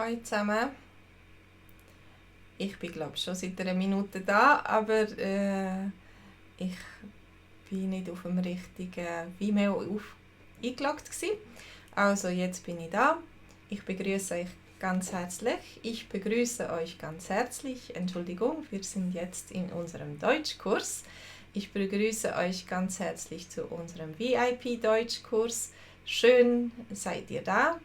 Hallo zusammen. Ich bin glaube schon seit einer Minute da, aber ich bin nicht auf dem richtigen Vimeo eingeloggt gewesen. Also jetzt bin ich da. Ich begrüße euch ganz herzlich. Ich begrüße euch ganz herzlich. Entschuldigung, wir sind jetzt in unserem Deutschkurs. Ich begrüße euch ganz herzlich zu unserem VIP-Deutschkurs. Schön seid ihr da.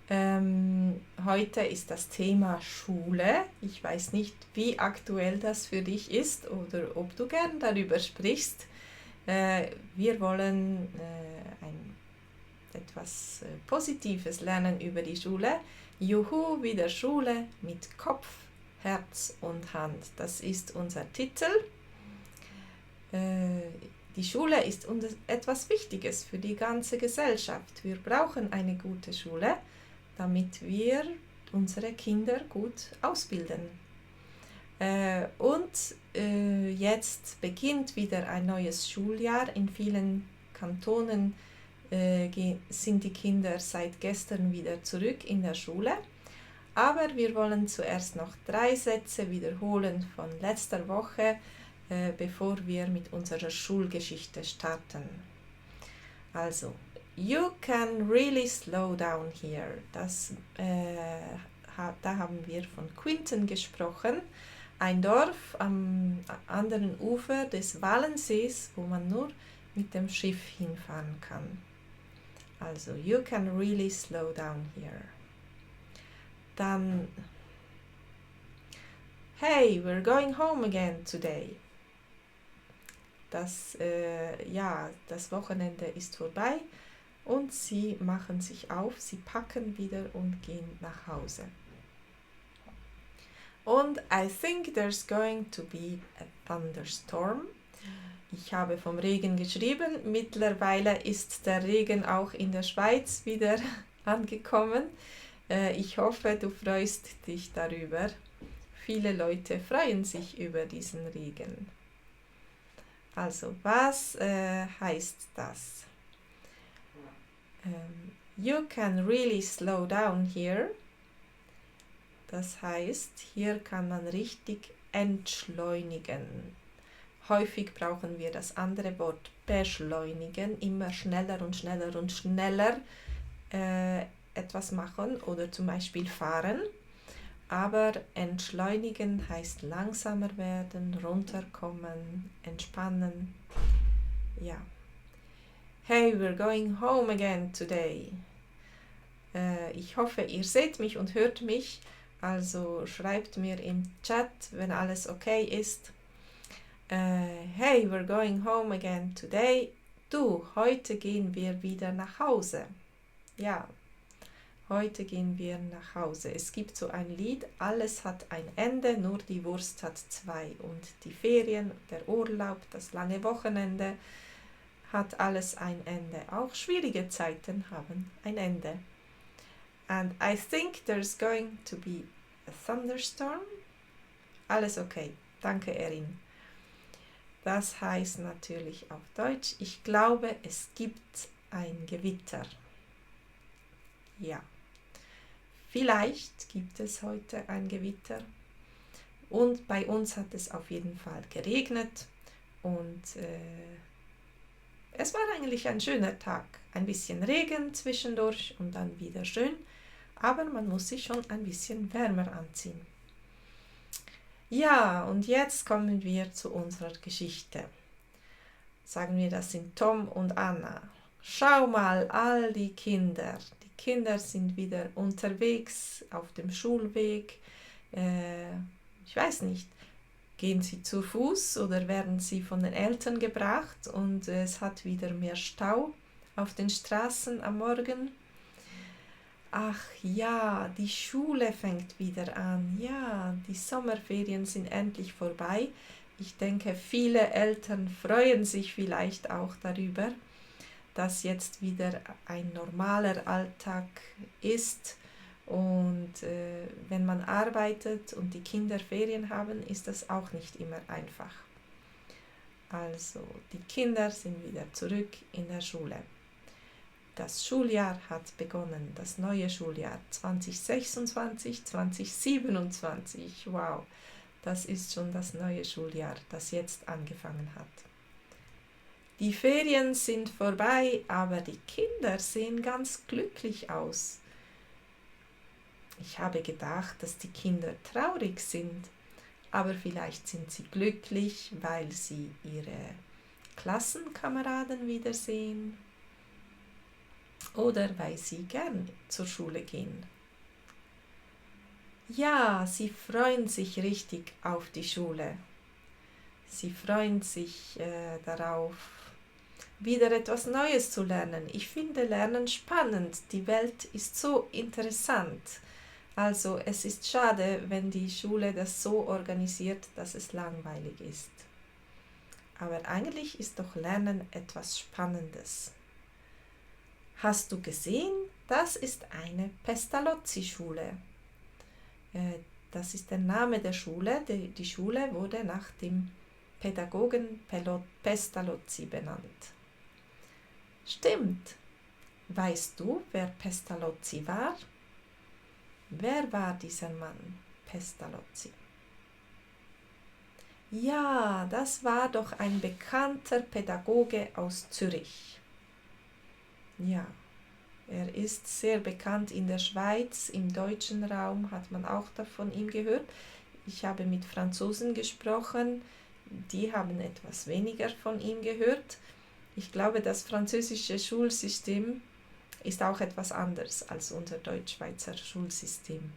Heute ist das Thema Schule. Ich weiß nicht, wie aktuell das für dich ist oder ob du gern darüber sprichst. Wir wollen etwas Positives lernen über die Schule. Juhu, wieder Schule mit Kopf, Herz und Hand. Das ist unser Titel. Die Schule ist etwas Wichtiges für die ganze Gesellschaft. Wir brauchen eine gute Schule, damit wir unsere Kinder gut ausbilden. Jetzt beginnt wieder ein neues Schuljahr. In vielen Kantonen sind die Kinder seit gestern wieder zurück in der Schule. Aber wir wollen zuerst noch 3 Sätze wiederholen von letzter Woche, bevor wir mit unserer Schulgeschichte starten. Also, you can really slow down here. Da haben wir von Quinten gesprochen, ein Dorf am anderen Ufer des Wallensees, wo man nur mit dem Schiff hinfahren kann. Also, you can really slow down here. Dann, hey, we're going home again today. Das Wochenende ist vorbei und sie machen sich auf, sie packen wieder und gehen nach Hause. Und I think there's going to be a thunderstorm. Ich habe vom Regen geschrieben. Mittlerweile ist der Regen auch in der Schweiz wieder angekommen. Ich hoffe, du freust dich darüber. Viele Leute freuen sich über diesen Regen. Also, was heißt das? You can really slow down here. Das heißt, hier kann man richtig entschleunigen. Häufig brauchen wir das andere Wort beschleunigen, immer schneller und schneller und schneller etwas machen oder zum Beispiel fahren. Aber entschleunigen heißt langsamer werden, runterkommen, entspannen. Ja. Hey, we're going home again today. Ich hoffe, ihr seht mich und hört mich. Also schreibt mir im Chat, wenn alles okay ist. Hey, we're going home again today. Du, heute gehen wir wieder nach Hause. Ja. Heute gehen wir nach Hause. Es gibt so ein Lied, alles hat ein Ende, nur die Wurst hat 2. Und die Ferien, der Urlaub, das lange Wochenende hat alles ein Ende. Auch schwierige Zeiten haben ein Ende. And I think there's going to be a thunderstorm. Alles okay. Danke, Erin. Das heißt natürlich auf Deutsch, ich glaube, es gibt ein Gewitter. Ja. Vielleicht gibt es heute ein Gewitter und bei uns hat es auf jeden Fall geregnet und es war eigentlich ein schöner Tag. Ein bisschen Regen zwischendurch und dann wieder schön, aber man muss sich schon ein bisschen wärmer anziehen. Ja, und jetzt kommen wir zu unserer Geschichte. Sagen wir, das sind Tom und Anna. Schau mal, all die Kinder. Die Kinder sind wieder unterwegs auf dem Schulweg. Ich weiß nicht, gehen sie zu Fuß oder werden sie von den Eltern gebracht und es hat wieder mehr Stau auf den Straßen am Morgen. Ach ja, die Schule fängt wieder an. Ja, die Sommerferien sind endlich vorbei. Ich denke, viele Eltern freuen sich vielleicht auch darüber, dass jetzt wieder ein normaler Alltag ist und wenn man arbeitet und die Kinder Ferien haben, ist das auch nicht immer einfach. Also, die Kinder sind wieder zurück in der Schule. Das Schuljahr hat begonnen, das neue Schuljahr 2026, 2027. Wow, das ist schon das neue Schuljahr, das jetzt angefangen hat. Die Ferien sind vorbei, aber die Kinder sehen ganz glücklich aus. Ich habe gedacht, dass die Kinder traurig sind, aber vielleicht sind sie glücklich, weil sie ihre Klassenkameraden wiedersehen oder weil sie gern zur Schule gehen. Ja, sie freuen sich richtig auf die Schule. Sie freuen sich darauf, wieder etwas Neues zu lernen. Ich finde Lernen spannend. Die Welt ist so interessant. Also es ist schade, wenn die Schule das so organisiert, dass es langweilig ist. Aber eigentlich ist doch Lernen etwas Spannendes. Hast du gesehen? Das ist eine Pestalozzi-Schule. Das ist der Name der Schule. Die Schule wurde nach dem Pädagogen Pestalozzi benannt. Stimmt. Weißt du, wer Pestalozzi war? Wer war dieser Mann, Pestalozzi? Ja, das war doch ein bekannter Pädagoge aus Zürich. Ja, er ist sehr bekannt in der Schweiz, im deutschen Raum hat man auch von ihm gehört. Ich habe mit Franzosen gesprochen, die haben etwas weniger von ihm gehört. Ich glaube, das französische Schulsystem ist auch etwas anders als unser Deutschschweizer Schulsystem.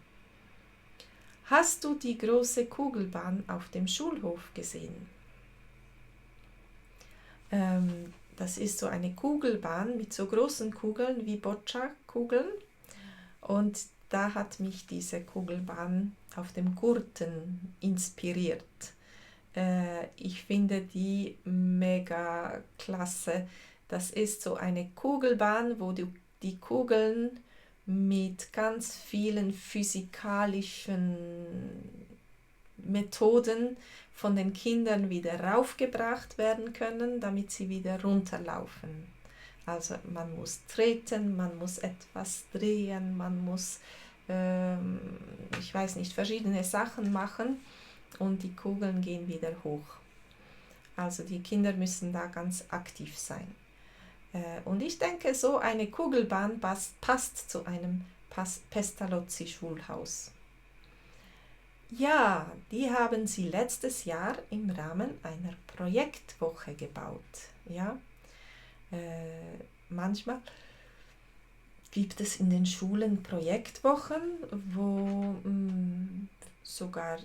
Hast du die große Kugelbahn auf dem Schulhof gesehen? Das ist so eine Kugelbahn mit so großen Kugeln wie Boccia-Kugeln. Und da hat mich diese Kugelbahn auf dem Gurten inspiriert. Ich finde die mega klasse. Das ist so eine Kugelbahn, wo du die Kugeln mit ganz vielen physikalischen Methoden von den Kindern wieder raufgebracht werden können, damit sie wieder runterlaufen. Also man muss treten, man muss etwas drehen, man muss, ich weiß nicht, verschiedene Sachen machen und die Kugeln gehen wieder hoch. Also die Kinder müssen da ganz aktiv sein. Und ich denke, so eine Kugelbahn passt zu einem Pestalozzi-Schulhaus. Ja, die haben sie letztes Jahr im Rahmen einer Projektwoche gebaut. Ja? Manchmal gibt es in den Schulen Projektwochen, wo sogar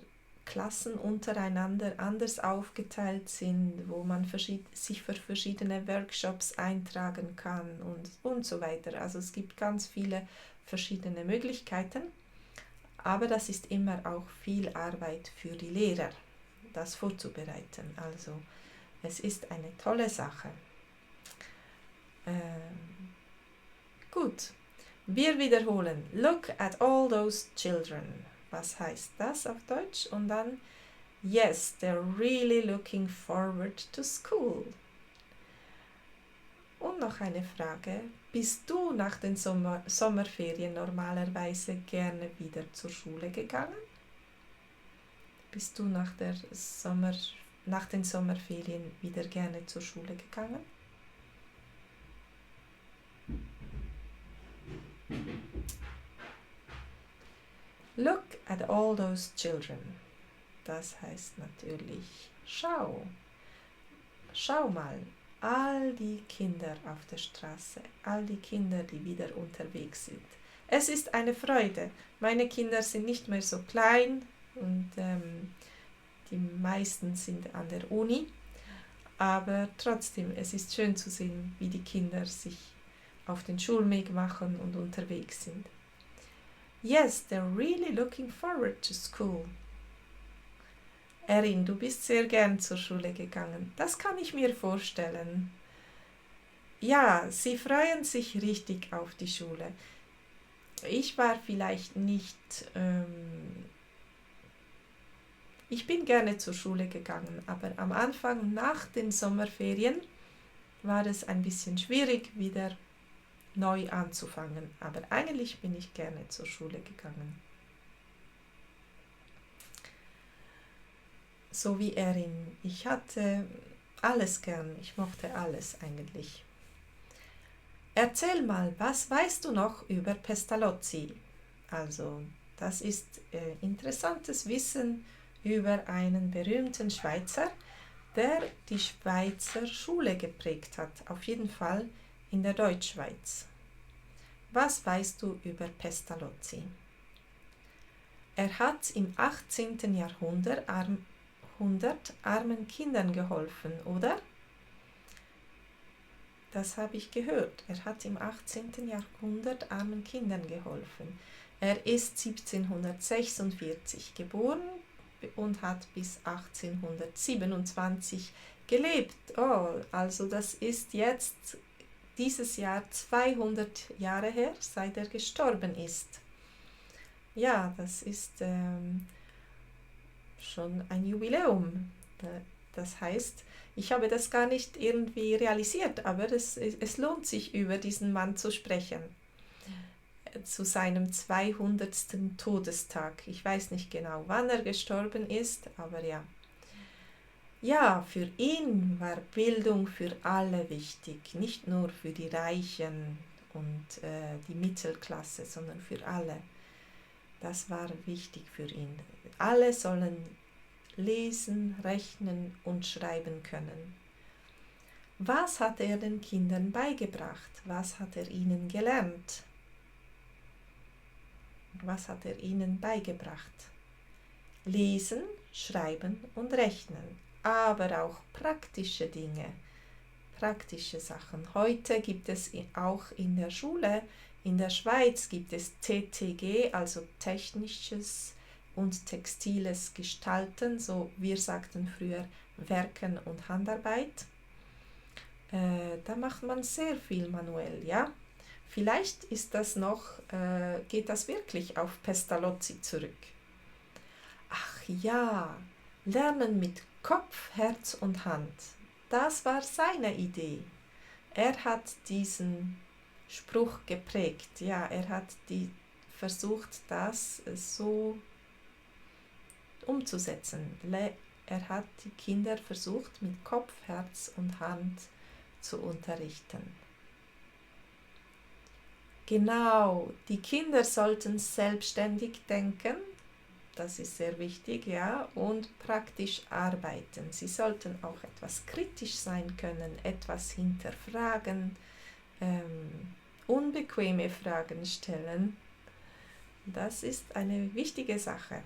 Klassen untereinander anders aufgeteilt sind, wo man sich für verschiedene Workshops eintragen kann und so weiter. Also es gibt ganz viele verschiedene Möglichkeiten, aber das ist immer auch viel Arbeit für die Lehrer, das vorzubereiten. Also es ist eine tolle Sache. Gut, wir wiederholen. Look at all those children. Was heißt das auf Deutsch? Und dann, yes, they're really looking forward to school. Und noch eine Frage. Bist du nach den Sommerferien normalerweise gerne wieder zur Schule gegangen? Bist du nach den Sommerferien wieder gerne zur Schule gegangen? Look at all those children. Das heißt natürlich, schau mal, all die Kinder auf der Straße, all die Kinder, die wieder unterwegs sind. Es ist eine Freude. Meine Kinder sind nicht mehr so klein und die meisten sind an der Uni, aber trotzdem, es ist schön zu sehen, wie die Kinder sich auf den Schulweg machen und unterwegs sind. Yes, they're really looking forward to school. Erin, du bist sehr gern zur Schule gegangen. Das kann ich mir vorstellen. Ja, sie freuen sich richtig auf die Schule. Ich war vielleicht nicht... ich bin gerne zur Schule gegangen, aber am Anfang nach den Sommerferien war es ein bisschen schwierig, wieder neu anzufangen. Aber eigentlich bin ich gerne zur Schule gegangen. So wie Erin. Ich hatte alles gern. Ich mochte alles eigentlich. Erzähl mal, was weißt du noch über Pestalozzi? Also, das ist interessantes Wissen über einen berühmten Schweizer, der die Schweizer Schule geprägt hat, auf jeden Fall in der Deutschschweiz. Was weißt du über Pestalozzi? Er hat im 18. Jahrhundert armen Kindern geholfen, oder? Das habe ich gehört. Er hat im 18. Jahrhundert armen Kindern geholfen. Er ist 1746 geboren und hat bis 1827 gelebt. Oh, also das ist jetzt dieses Jahr 200 Jahre her, seit er gestorben ist. Ja, das ist schon ein Jubiläum. Das heißt, ich habe das gar nicht irgendwie realisiert, aber es lohnt sich, über diesen Mann zu sprechen. Zu seinem 200. Todestag. Ich weiß nicht genau, wann er gestorben ist, aber ja. Ja, für ihn war Bildung für alle wichtig, nicht nur für die Reichen und die Mittelklasse, sondern für alle. Das war wichtig für ihn. Alle sollen lesen, rechnen und schreiben können. Was hat er den Kindern beigebracht? Was hat er ihnen gelernt? Was hat er ihnen beigebracht? Lesen, schreiben und rechnen, aber auch praktische Dinge, praktische Sachen. Heute gibt es auch in der Schule, in der Schweiz gibt es TTG, also technisches und textiles Gestalten, so wir sagten früher Werken und Handarbeit. Da macht man sehr viel manuell, ja. Vielleicht ist das noch, geht das wirklich auf Pestalozzi zurück. Ach ja, Lernen mit Kopf, Herz und Hand. Das war seine Idee. Er hat diesen Spruch geprägt. Ja, er hat versucht, das so umzusetzen. Er hat die Kinder versucht, mit Kopf, Herz und Hand zu unterrichten. Genau, die Kinder sollten selbstständig denken, das ist sehr wichtig, ja, und praktisch arbeiten. Sie sollten auch etwas kritisch sein können, etwas hinterfragen, unbequeme Fragen stellen. Das ist eine wichtige Sache.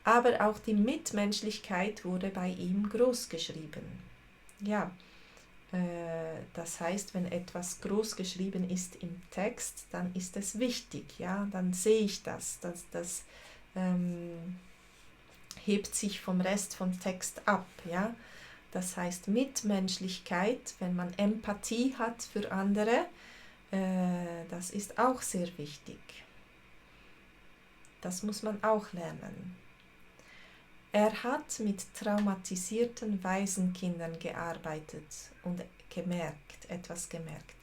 Aber auch die Mitmenschlichkeit wurde bei ihm großgeschrieben. Ja, das heißt, wenn etwas groß geschrieben ist im Text, dann ist es wichtig, ja, dann sehe ich das hebt sich vom Rest vom Text ab, ja. Das heißt Mitmenschlichkeit, wenn man Empathie hat für andere, das ist auch sehr wichtig. Das muss man auch lernen. Er hat mit traumatisierten Waisenkindern gearbeitet und etwas gemerkt.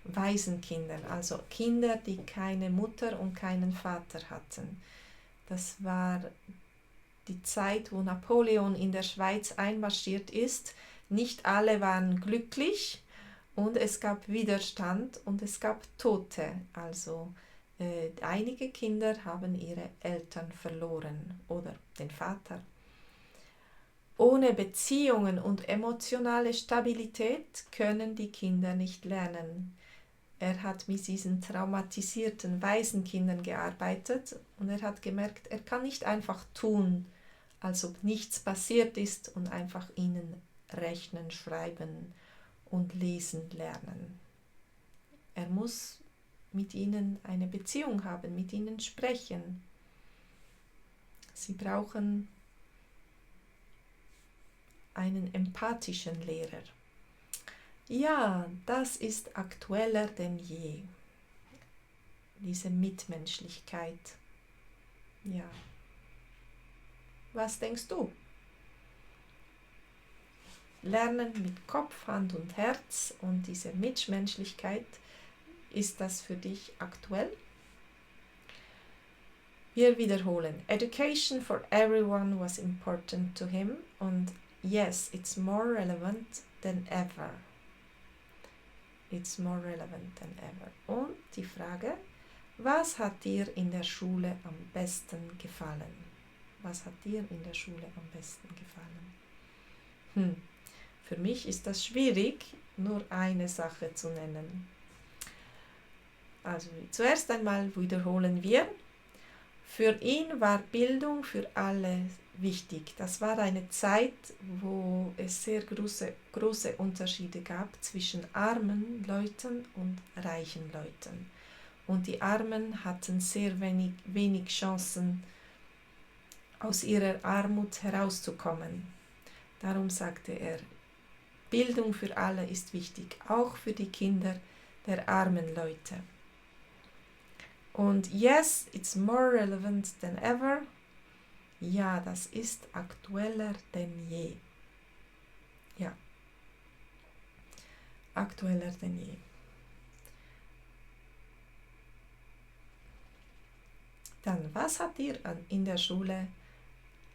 Waisenkindern, also Kinder, die keine Mutter und keinen Vater hatten. Das war die Zeit, wo Napoleon in der Schweiz einmarschiert ist. Nicht alle waren glücklich und es gab Widerstand und es gab Tote. Also einige Kinder haben ihre Eltern verloren oder den Vater. Ohne Beziehungen und emotionale Stabilität können die Kinder nicht lernen. Er hat mit diesen traumatisierten Waisenkindern gearbeitet und er hat gemerkt, er kann nicht einfach tun, als ob nichts passiert ist und einfach ihnen rechnen, schreiben und lesen lernen. Er muss mit ihnen eine Beziehung haben, mit ihnen sprechen. Sie brauchen einen empathischen Lehrer. Ja, das ist aktueller denn je. Diese Mitmenschlichkeit. Ja. Was denkst du? Lernen mit Kopf, Hand und Herz und diese Mitmenschlichkeit, ist das für dich aktuell? Wir wiederholen. Education for everyone was important to him und yes, it's more relevant than ever. It's more relevant than ever. Und die Frage, was hat dir in der Schule am besten gefallen? Was hat dir in der Schule am besten gefallen? Für mich ist das schwierig, nur eine Sache zu nennen. Also zuerst einmal wiederholen wir. Für ihn war Bildung für alle wichtig. Das war eine Zeit, wo es sehr große Unterschiede gab zwischen armen Leuten und reichen Leuten. Und die Armen hatten sehr wenig Chancen, aus ihrer Armut herauszukommen. Darum sagte er, Bildung für alle ist wichtig, auch für die Kinder der armen Leute. Und yes, it's more relevant than ever. Ja, das ist aktueller denn je. Ja, aktueller denn je. Dann, was hat dir in der Schule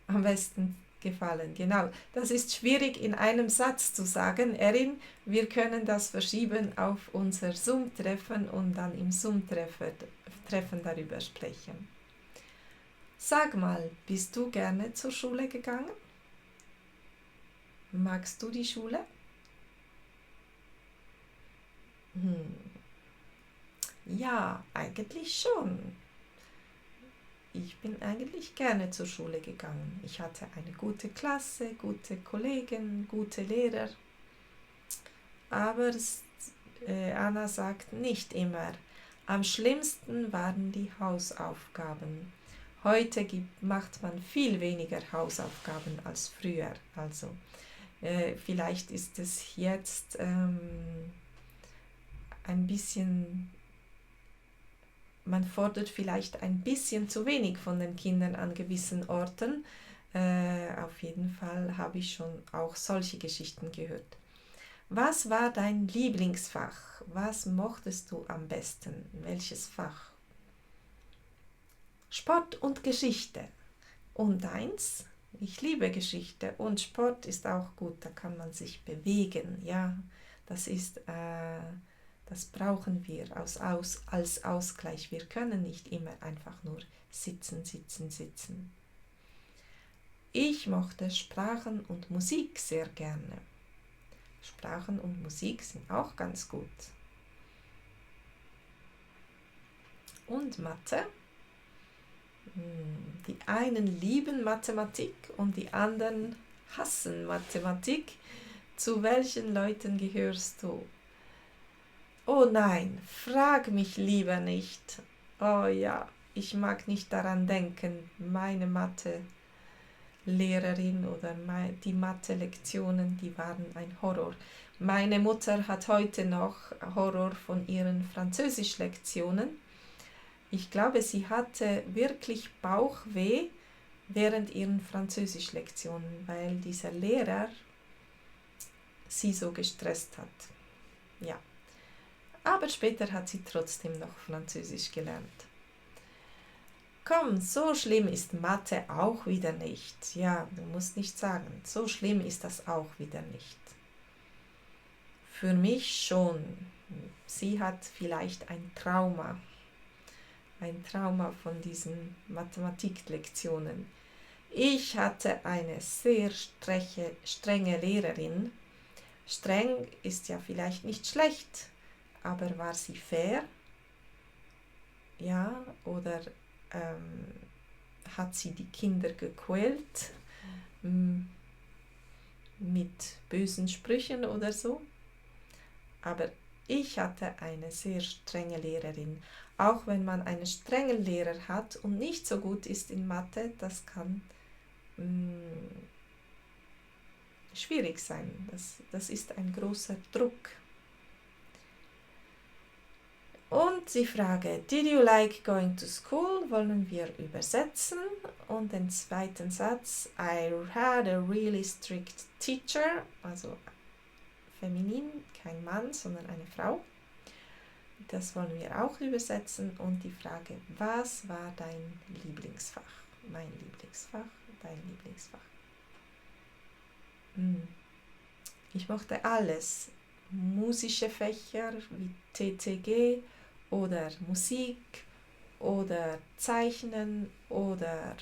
am besten gefallen? Genau, das ist schwierig in einem Satz zu sagen. Erin, wir können das verschieben auf unser Zoom-Treffen und dann im Zoom-Treffen darüber sprechen. Sag mal, bist du gerne zur Schule gegangen? Magst du die Schule? Ja, eigentlich schon. Ich bin eigentlich gerne zur Schule gegangen. Ich hatte eine gute Klasse, gute Kollegen, gute Lehrer. Aber Anna sagt nicht immer. Am schlimmsten waren die Hausaufgaben. Heute macht man viel weniger Hausaufgaben als früher. Also vielleicht ist es jetzt ein bisschen, man fordert vielleicht ein bisschen zu wenig von den Kindern an gewissen Orten. Auf jeden Fall habe ich schon auch solche Geschichten gehört. Was war dein Lieblingsfach? Was mochtest du am besten? Welches Fach? Sport und Geschichte. Und deins? Ich liebe Geschichte und Sport ist auch gut, da kann man sich bewegen. Ja, das brauchen wir als Ausgleich. Wir können nicht immer einfach nur sitzen. Ich mochte Sprachen und Musik sehr gerne. Sprachen und Musik sind auch ganz gut. Und Mathe? Die einen lieben Mathematik und die anderen hassen Mathematik. Zu welchen Leuten gehörst du? Oh nein, frag mich lieber nicht. Oh ja, ich mag nicht daran denken. Meine Mathelehrerin oder die Mathelektionen, die waren ein Horror. Meine Mutter hat heute noch Horror von ihren Französischlektionen. Ich glaube, sie hatte wirklich Bauchweh während ihren Französischlektionen, weil dieser Lehrer sie so gestresst hat. Ja. Aber später hat sie trotzdem noch Französisch gelernt. Komm, so schlimm ist Mathe auch wieder nicht. Ja, du musst nicht sagen, so schlimm ist das auch wieder nicht. Für mich schon. Sie hat vielleicht ein Trauma von diesen Mathematiklektionen. Ich hatte eine sehr strenge Lehrerin. Streng ist ja vielleicht nicht schlecht, aber war sie fair? Ja, oder hat sie die Kinder gequält mit bösen Sprüchen oder so? Aber ich hatte eine sehr strenge Lehrerin. Auch wenn man einen strengen Lehrer hat und nicht so gut ist in Mathe, das kann schwierig sein. Das ist ein großer Druck. Und die Frage, did you like going to school, wollen wir übersetzen. Und den zweiten Satz, I had a really strict teacher, also feminin, kein Mann, sondern eine Frau. Das wollen wir auch übersetzen. Und die Frage, was war dein Lieblingsfach? Mein Lieblingsfach, dein Lieblingsfach. Ich mochte alles. Musische Fächer wie TCG oder Musik oder Zeichnen oder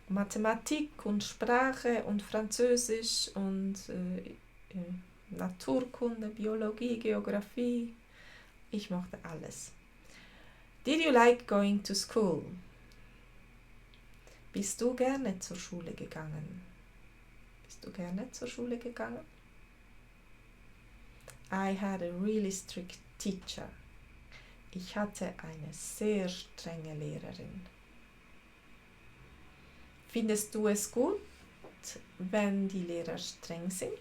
Mathematik und Sprache und Französisch und Naturkunde, Biologie, Geografie. Ich mochte alles. Did you like going to school? Bist du gerne zur Schule gegangen? Bist du gerne zur Schule gegangen? I had a really strict teacher. Ich hatte eine sehr strenge Lehrerin. Findest du es gut, wenn die Lehrer streng sind?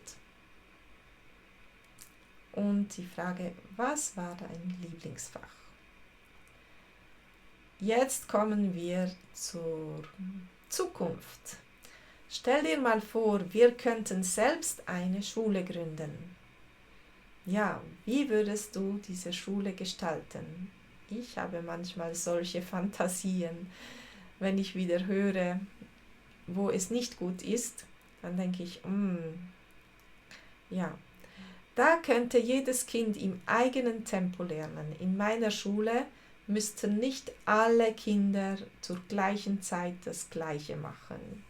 Und die Frage, was war dein Lieblingsfach? Jetzt kommen wir zur Zukunft. Stell dir mal vor, wir könnten selbst eine Schule gründen. Ja, wie würdest du diese Schule gestalten? Ich habe manchmal solche Fantasien, wenn ich wieder höre, wo es nicht gut ist, dann denke ich, ja, da könnte jedes Kind im eigenen Tempo lernen. In meiner Schule müssten nicht alle Kinder zur gleichen Zeit das Gleiche machen.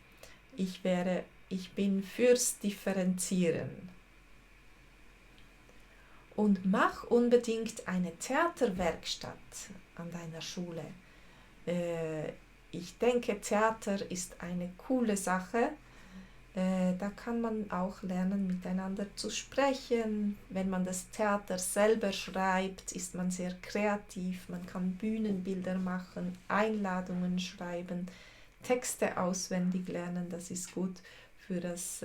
Ich bin fürs Differenzieren. Und mach unbedingt eine Theaterwerkstatt an deiner Schule. Ich denke, Theater ist eine coole Sache. Da kann man auch lernen, miteinander zu sprechen. Wenn man das Theater selber schreibt, ist man sehr kreativ. Man kann Bühnenbilder machen, Einladungen schreiben, Texte auswendig lernen. Das ist gut für das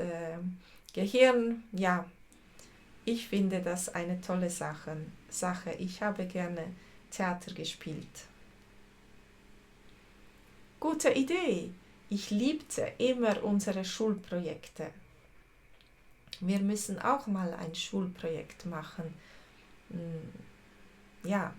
Gehirn. Ja, ich finde das eine tolle Sache. Ich habe gerne Theater gespielt. Gute Idee! Ich liebte immer unsere Schulprojekte. Wir müssen auch mal ein Schulprojekt machen. Ja,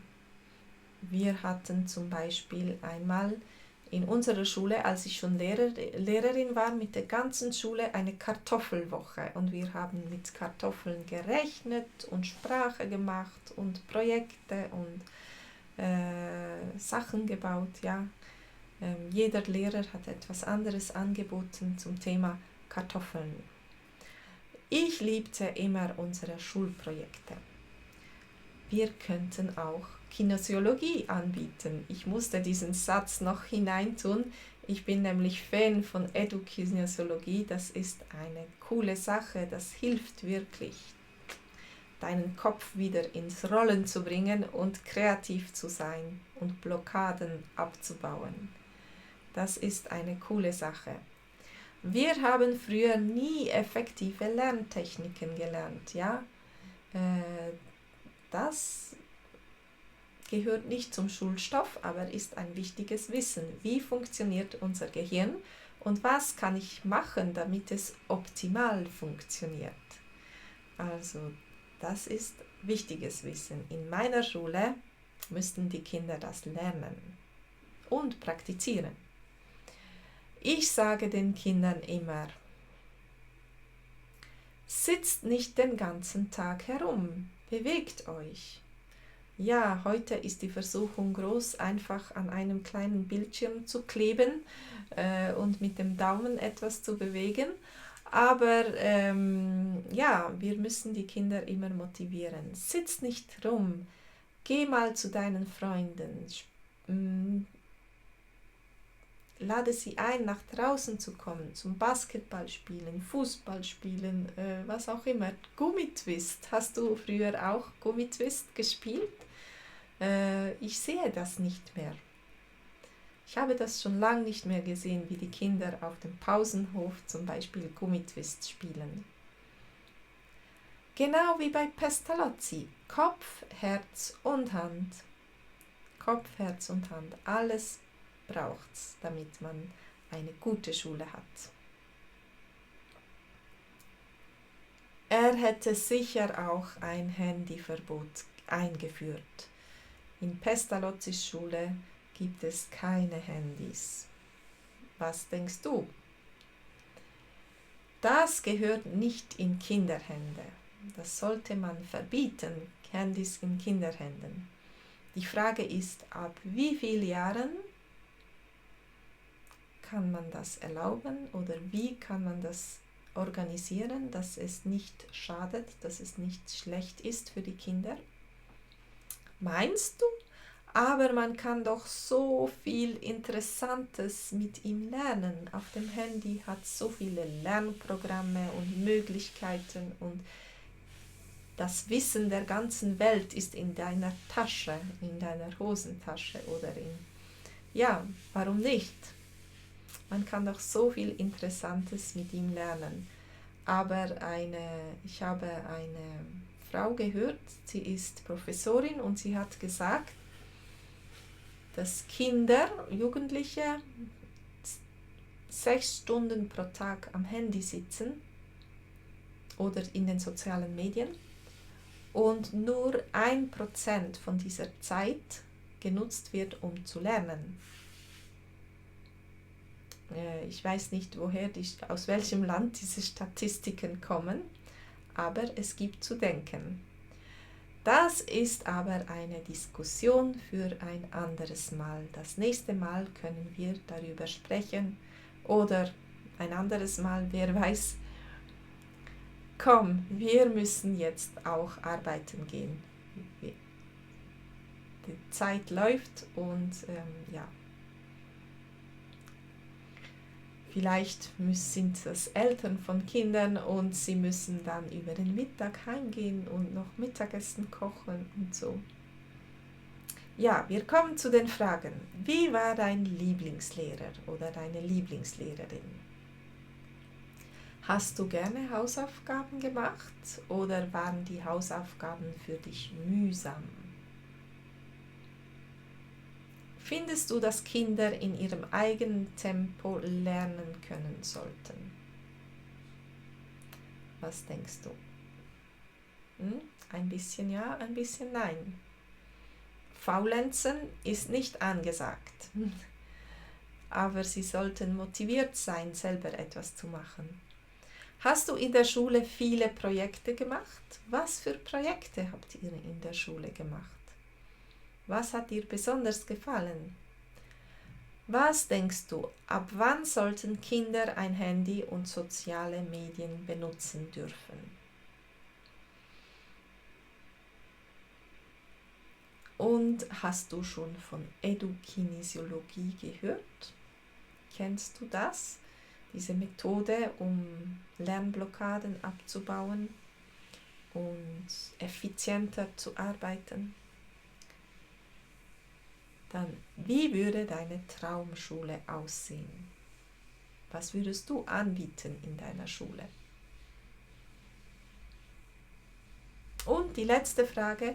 wir hatten zum Beispiel einmal in unserer Schule, als ich schon Lehrerin war, mit der ganzen Schule eine Kartoffelwoche. Und wir haben mit Kartoffeln gerechnet und Sprache gemacht und Projekte und Sachen gebaut, ja. Jeder Lehrer hat etwas anderes angeboten zum Thema Kartoffeln. Ich liebte immer unsere Schulprojekte. Wir könnten auch Kinesiologie anbieten. Ich musste diesen Satz noch hineintun. Ich bin nämlich Fan von Edu-Kinesiologie. Das ist eine coole Sache. Das hilft wirklich, deinen Kopf wieder ins Rollen zu bringen und kreativ zu sein und Blockaden abzubauen. Das ist eine coole Sache. Wir haben früher nie effektive Lerntechniken gelernt, ja. Das gehört nicht zum Schulstoff, aber ist ein wichtiges Wissen. Wie funktioniert unser Gehirn und was kann ich machen, damit es optimal funktioniert? Also, das ist wichtiges Wissen. In meiner Schule müssten die Kinder das lernen und praktizieren. Ich sage den Kindern immer, sitzt nicht den ganzen Tag herum, bewegt euch. Ja, heute ist die Versuchung groß, einfach an einem kleinen Bildschirm zu kleben und mit dem Daumen etwas zu bewegen. Aber ja, wir müssen die Kinder immer motivieren. Sitz nicht rum, geh mal zu deinen Freunden, lade sie ein, nach draußen zu kommen, zum Basketball spielen, Fußball spielen, was auch immer. Gummitwist, hast du früher auch Gummitwist gespielt? Ich sehe das nicht mehr. Ich habe das schon lange nicht mehr gesehen, wie die Kinder auf dem Pausenhof zum Beispiel Gummitwist spielen. Genau wie bei Pestalozzi, Kopf, Herz und Hand. Kopf, Herz und Hand, alles braucht's, damit man eine gute Schule hat. er hätte sicher auch ein Handyverbot eingeführt. In Pestalozzis Schule gibt es keine Handys. Was denkst du? Das gehört nicht in Kinderhände. Das sollte man verbieten, Handys in Kinderhänden. Die Frage ist, ab wie vielen Jahren kann man das erlauben oder wie kann man das organisieren, dass es nicht schadet, dass es nicht schlecht ist für die Kinder? Meinst du? Aber man kann doch so viel Interessantes mit ihm lernen. Auf dem Handy hat so viele Lernprogramme und Möglichkeiten und das Wissen der ganzen Welt ist in deiner Tasche, in deiner Hosentasche oder ja, warum nicht? Man kann doch so viel Interessantes mit ihm lernen. Aber ich habe eine Frau gehört, sie ist Professorin und sie hat gesagt, dass Kinder, Jugendliche 6 Stunden pro Tag am Handy sitzen oder in den sozialen Medien und nur 1% von dieser Zeit genutzt wird, um zu lernen. Ich weiß nicht, aus welchem Land diese Statistiken kommen, aber es gibt zu denken. Das ist aber eine Diskussion für ein anderes Mal. Das nächste Mal können wir darüber sprechen oder ein anderes Mal, wer weiß. Komm, wir müssen jetzt auch arbeiten gehen. Die Zeit läuft und ja. Vielleicht sind das Eltern von Kindern und sie müssen dann über den Mittag heimgehen und noch Mittagessen kochen und so. Ja, wir kommen zu den Fragen. Wie war dein Lieblingslehrer oder deine Lieblingslehrerin? Hast du gerne Hausaufgaben gemacht oder waren die Hausaufgaben für dich mühsam? Findest du, dass Kinder in ihrem eigenen Tempo lernen können sollten? Was denkst du? Ein bisschen ja, ein bisschen nein. Faulenzen ist nicht angesagt, aber sie sollten motiviert sein, selber etwas zu machen. Hast du in der Schule viele Projekte gemacht? Was für Projekte habt ihr in der Schule gemacht? Was hat dir besonders gefallen? Was denkst du, ab wann sollten Kinder ein Handy und soziale Medien benutzen dürfen? Und hast du schon von Edukinesiologie gehört? Kennst du das? Diese Methode, um Lernblockaden abzubauen und effizienter zu arbeiten? Dann, wie würde deine Traumschule aussehen? Was würdest du anbieten in deiner Schule? Und die letzte Frage,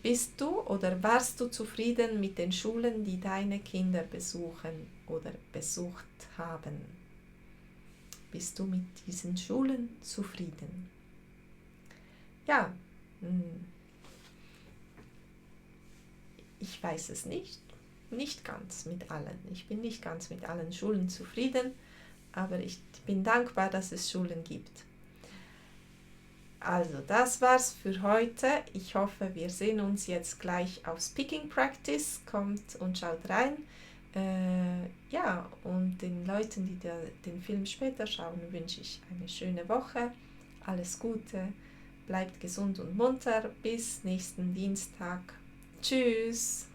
bist du oder warst du zufrieden mit den Schulen, die deine Kinder besuchen oder besucht haben? Bist du mit diesen Schulen zufrieden? Ja, ich weiß es nicht. Nicht ganz mit allen. Ich bin nicht ganz mit allen Schulen zufrieden, aber ich bin dankbar, dass es Schulen gibt. Also, das war's für heute. Ich hoffe, wir sehen uns jetzt gleich auf Speaking Practice. Kommt und schaut rein. Ja, und den Leuten, die den Film später schauen, wünsche ich eine schöne Woche. Alles Gute. Bleibt gesund und munter. Bis nächsten Dienstag. Tschüss.